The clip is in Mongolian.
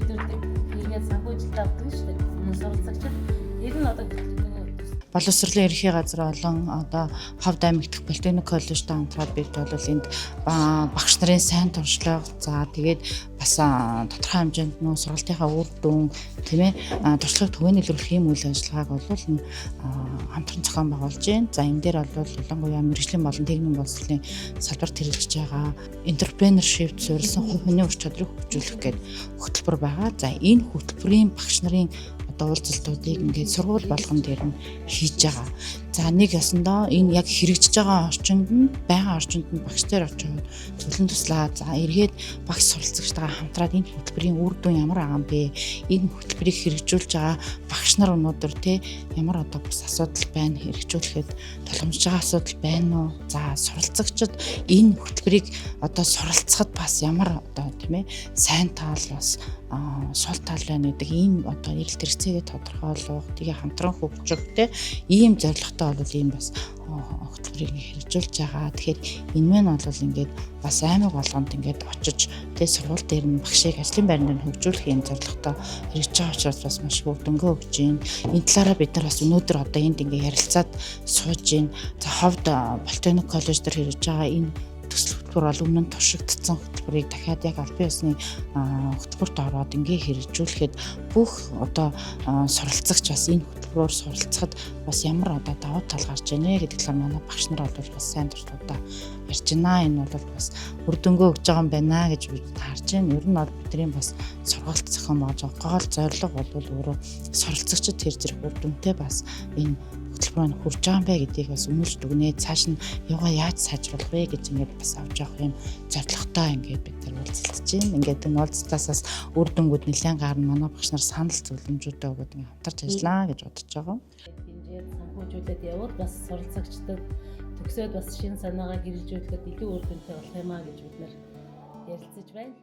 өдөрдөг хийгээд санхүүжилт авдаг шүү дээ. Суралцагчид тэр нь одоо Боловсролын ерөнхий газар болон одоо Ховд аймаг дэх Политехник коллежтой хамтраад бид бол энд багш нарын сайн туршлага, за тэгээд бас тодорхой хэмжээнд нөө сургалтынхаа үр дүн, тийм ээ, туршлагыг түгээн илрүүлэх ийм үйл ажиллагааг бол хамтран зохион байгуулж байна. За, энэ дээр бол ялангуяа мэргэжлийн болон техникийн боловсролын салбарт хэрэгжиж байгаа entrepreneurship суурилсан хувь хүний ур чадрыг хөгжүүлэх гэдэг хөтөлбөр байгаа. За, энэ хөтөлбөрийн багш нарын одоо уулзалтуудыг ингээд сургууль болгон дээр нь хийж байгаа. За, нэг ёсондоо энэ яг хэрэгжиж байгаа орчинд нь, байгаа орчинд нь багш дээр очиод зөвлөн туслаа. За, эргээд багш суралцагчтайгаа хамтраад энэ хөтөлбөрийн үр дүн ямар байгаа юм бэ? Энэ хөтөлбөрийг хэрэгжүүлж байгаа багш нар өнөөдөр те ямар одоо бас асуудал байна? Хэрэгжүүлэхэд тулгамдж байгаа асуудал байна уу? За, суралцагчид энэ хөтөлбөрийг одоо суралцахад бас ямар одоо, тийм ээ, сайн тал, бас сул тал байна гэдэг ийм одоо эрэлт хэрэгцээгээ тодорхойлох, тэгээ хамтран хөгжих те ийм зорилготой бол ийм бас хөтөлбөрийг хэрэгжүүлж байгаа. Тэгэхээр энэ мэн бол ингээд бас аймаг болгонд ингээд очиж тэгээ сургууль дээр нь багшийг ажлын байран дээр нь хөгжүүлэх ийм зорилготой хэрэгжиж байгаа учраас бас маш их үр дүнгээ өгч байна. Энэ талаараа бид нар бас өнөөдөр одоо энд ингээд ярилцаад сууж байна. За, Ховд Политехник коллеж дээр хэрэгжиж байгаа энэ төсөл хөтөлбөр бол өмнө нь туршигдсан хөтөлбөрийг дахиад яг албан ёсны хөтөлбөрт ороод ингээ хэрэгжүүлэхэд бүх одоо суралцагч бас энэ хөтөлбөрөөр суралцахад бас ямар одоо давуу тал гарч ийнэ гэдэг талаар манай багш нар бол бас сайн туршлагуудаа ярьж байна. Энэ бол бас үр дүнгээ өгж байгаа юм байна гэж бид харж байна. Ер нь бол бидний бас сургалт зохион байгуулж байгаа гол зорилго бол өөрөө суралцагчид тэр зэрэг үр дүнтэй бас энэ хөтөлбөр маань хүрж байгаа юм бэ гэдгийг бас үнэлж дүгнээ, цааш нь юугаа яаж сайжруулах вэ гэж ингээд бас авч явах юм зорилготой ингээд бид нар уулзалцж байна. Ингээд энэ уулзалтаас бас үр дүнгууд нэлээд гарна. Манай багш нар санал зөвлөмжүүдээ өгөөд ингээд хамтарч ажиллаа гэж бодож байгаа. Дэмжиж санхүүжүүлээд явбал бас суралцагчдад төгсөөд бас шинэ санаагаа хэрэгжүүлэхэд илүү үр дүнтэй болох юм а гэж бид нар ярилцаж байна.